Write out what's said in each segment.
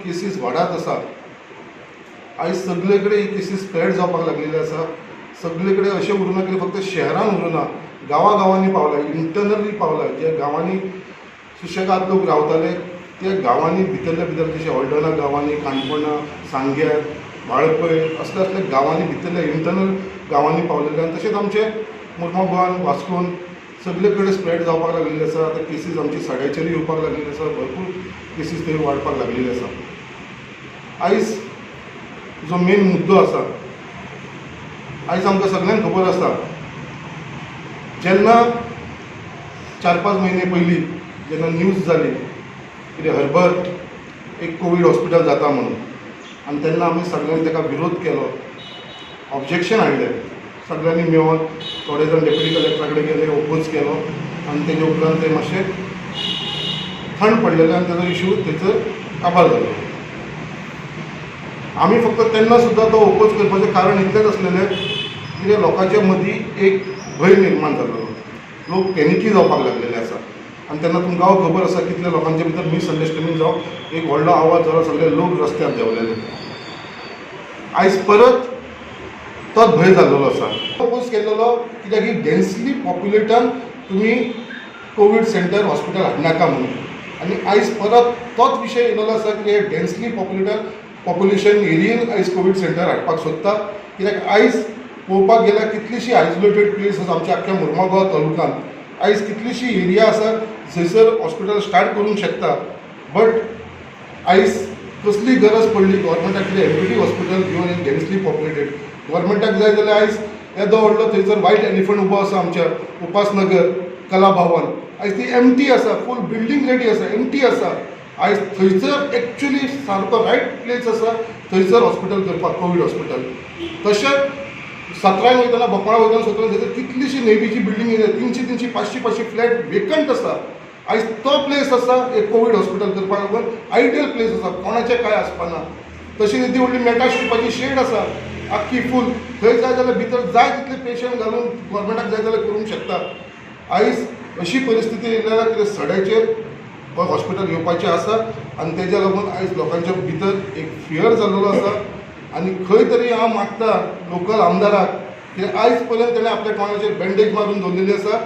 Cases वाडत आसा. आयज सगळे कडेन ही केसीस स्प्रेड जावपाक लागलेली आसा. सगळे कडेन अशें उरूना की फक्त शहरान उरूना, गांवा गांवांनी पावला, इंटरनली पावला. जे गांवांनी सुशेगाद लोक रावताले, ते गांवांनी भितरल्या भितर, जशें हळदोणा गांवांनी, काणकोणा, सांग्यार, वाळपय, असल्या असल्या गांवांनी, भितरल्या इंटरनल गांवांनी पावलेले. आनी तशेंच आमचे मुरमागोवान, वास्कोन सगळे कडेन स्प्रेड जावपाक लागलेले आसा. आतां केसीस आमची सड्याचेर येवपाक लागलेली आसा. भरपूर केसीस थंय वाडपाक लागलेले आसा. आयज जो मेन मुद्दो आसा, आयज आमकां सगल्यांक खबर आसा, जेन्ना 4-5 म्हयने पयलीं जेन्ना न्यूज जाली कितें हर्बर एक कोवीड हॉस्पिटल जाता म्हणून, आनी तेन्ना आमी सगळ्यांनी ताका विरोध केलो, ऑब्जेक्शन हाडलें सगळ्यांनी मेळोन. थोडे जाण डेप्युटी कलेक्टरा कडेन गेले, ओपोज केलो आनी तेजे उपरांत ते मातशें थंड पडलेले आनी तेजो इशू थंयसर काबार जालो. आमी फक्त तेन्ना सुद्दां तो ओपोज करपाचें कारण इतलेंच आसलेलें, कितें लोकांच्या मदीं एक भंय निर्माण जाल्लो, लोक पॅनिकी जावपाक लागलेले आसा. आनी तेन्ना तुमकां खबर आसा कितल्या लोकांच्या भितर मिसअंडरस्टँडींग जावन एक व्हडलो आवाज जालो, सगळे लोक रस्त्यार देंवलेले. आयज परत तोच भंय जाल्लो आसा. ओपोज केल्लो कित्याक की डेन्सली पॉप्युलेटान तुमी कोवीड सेंटर हॉस्पिटल हाडनाका म्हणून. आनी आयज परत तोच विशय येयलेलो आसा की डेन्सली पॉप्युलेटर पॉप्युलेशन एरियेन आयज कोवीड सेंटर हाडपाक सोदता. कित्याक आयज पळोवपाक गेल्यार कितलीशी आयसोलेटेड प्लेस आसा आमच्या आख्ख्या मुरमागांव तालुक्यांत. आयज कितलीशी एरिया आसा जंयसर हॉस्पिटल स्टार्ट करूंक शकता, बट आयज कसली गरज पडली गव्हर्मेंटाक कितें एमपीटी हॉस्पिटल घेवन डेन्सली पॉप्युलेटेड? गव्हर्मेंटाक जाय जाल्यार आयज येदो व्हडलो थंयसर वायट एलिफंट उबो आसा आमच्या उपासनगर कला भवन, आयज ती एमटी आसा. फूल बिल्डींग रेडी आसा, एमटी आसा. आयज थंयसर एक्चुली सारको रायट प्लेस आसा थंयसर हॉस्पिटल करपाक, कोवीड हॉस्पिटल. तशेंच सतरान वयतना, बकवाळा वयतना सतरान, थंयसर कितलीशी नेवीची बिल्डींग, 300 300, 500 500 फ्लॅट वेकंट आसा. आयज तो प्लेस आसा एक कोवीड हॉस्पिटल करपाक लागून आयडियल प्लेस आसा, कोणाचें कांय आसपाना. तशी ती व्हडली मेटा शिंवपाची शेड आसा आख्खी फूल, थंय जाय जाल्यार भितर जाय तितले पेशंट घालून गव्हर्मेंटाक जाय जाल्यार करूंक शकता. आयज अशी परिस्थिती येयल्या कितें सड्याचेर हॉस्पिटल येवपाचें आसा आनी तेज्या लागून आयज लोकांच्या भितर एक फियर जाल्लो आसा. आनी खंय तरी हांव मागता लोकल आमदाराक की आयज पर्यंत तेणें आपल्या तोंडाचेर बँडेज मारून दवरलेली आसा,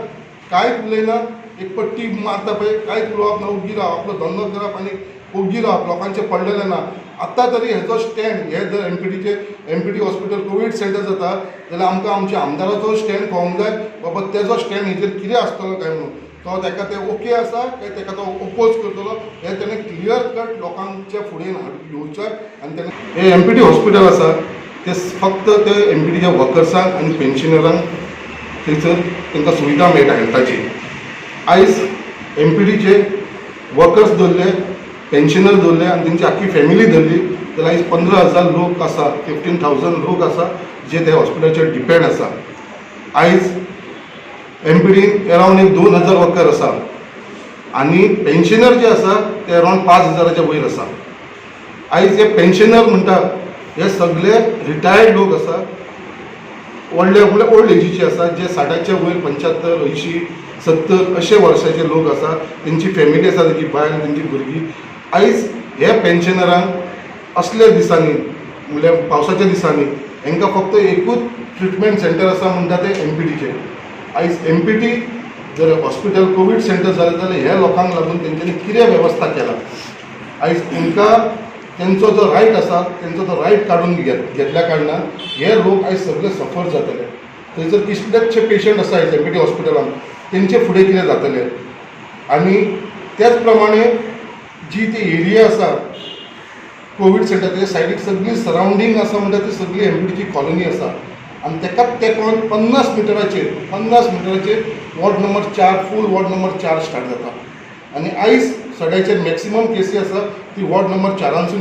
कांयच उलयना. एक पट्टी मारता पळय, कांयच उलोवप ना, ओग्गी रावप, आपलो धंदो करप आनी ओग्गी रावप, लोकांचें पडलेलें ना. आत्तां तरी हेजो स्टँड, हे जर एमपीटीचे एमपीटी हॉस्पिटल कोवीड सेंटर जाता जाल्यार आमकां आमच्या आमदाराचो स्टँड कळोंक जाय, बाबा तेजो स्टँड हेजेर कितें आसतलो काय म्हणून. तो तेका ते ओके आसा काय तेका तो ओपोज करतलो, हें तेणें क्लियर कट लोकांच्या फुडें येवचें. आनी तेणें हे एमपीटी हॉस्पिटल आसा ते फक्त ते एमपीटीच्या वर्कर्सांक आनी पेन्शनरांक थंयसर तांकां सुविधा मेळटा हेल्थाची. आयज एमपीटीचे वर्कर्स धरले, पेन्शनर धरले आनी तेंची आख्खी फॅमिली धरली जाल्यार आयज 15,000 लोक आसा, 15,000 लोक आसा जे त्या हॉस्पिटलाचेर डिपेंड आसा. आयज एमपीटीन अरावंड एक 2000 वर्कर आसा आनी पेन्शनर जे आसा ते अरावंड 5000च्या वयर आसा. आयज हे पेन्शनर म्हणटा, हे सगळे रिटायर्ड लोक आसा, व्हडले म्हणल्यार ओल्ड एजीचे आसा, जे 60च्या वयर, 75, 80, 70 अशे वर्साचे लोक आसा. तेंची फॅमिली आसा, तेजी बायल, तेंची भुरगीं. आयज हे पेन्शनरांक असल्या दिसांनी, म्हणल्यार पावसाच्या दिसांनी, हांकां फक्त एकूच ट्रिटमेंट सेंटर आसा म्हणटा ते एमपीटीचे. आयज एमपीटी जर हॉस्पिटल कोवीड सेंटर जालें जाल्यार ह्या लोकांक लागून तेंच्यांनी कितें वेवस्था केला? आयज तांकां तेंचो जो रायट आसा, तेंचो तो रायट काडून घेतल्या कारणान हे लोक आयज सगळे सफर जातले. थंयसर कितलेशे पेशंट आसा आयज एमपीटी हॉस्पिटलान, तेंचे फुडें कितें जातलें? आनी त्याच प्रमाणे जी ती एरिया आसा कोवीड सेंटर तेच्या सायडीक सगळी सरावंडींग आसा म्हणटा ती सगळी एमपीटीची कॉलनी आसा. आनी तेकाच तेंकोन 50 मिटराचेर, 50 मिटराचेर वॉर्ड नंबर 4, फूल वॉर्ड नंबर 4 स्टार्ट जाता. आनी आयज सड्याचेर मॅक्सिमम केसी आसा ती वॉर्ड नंबर 4 सून.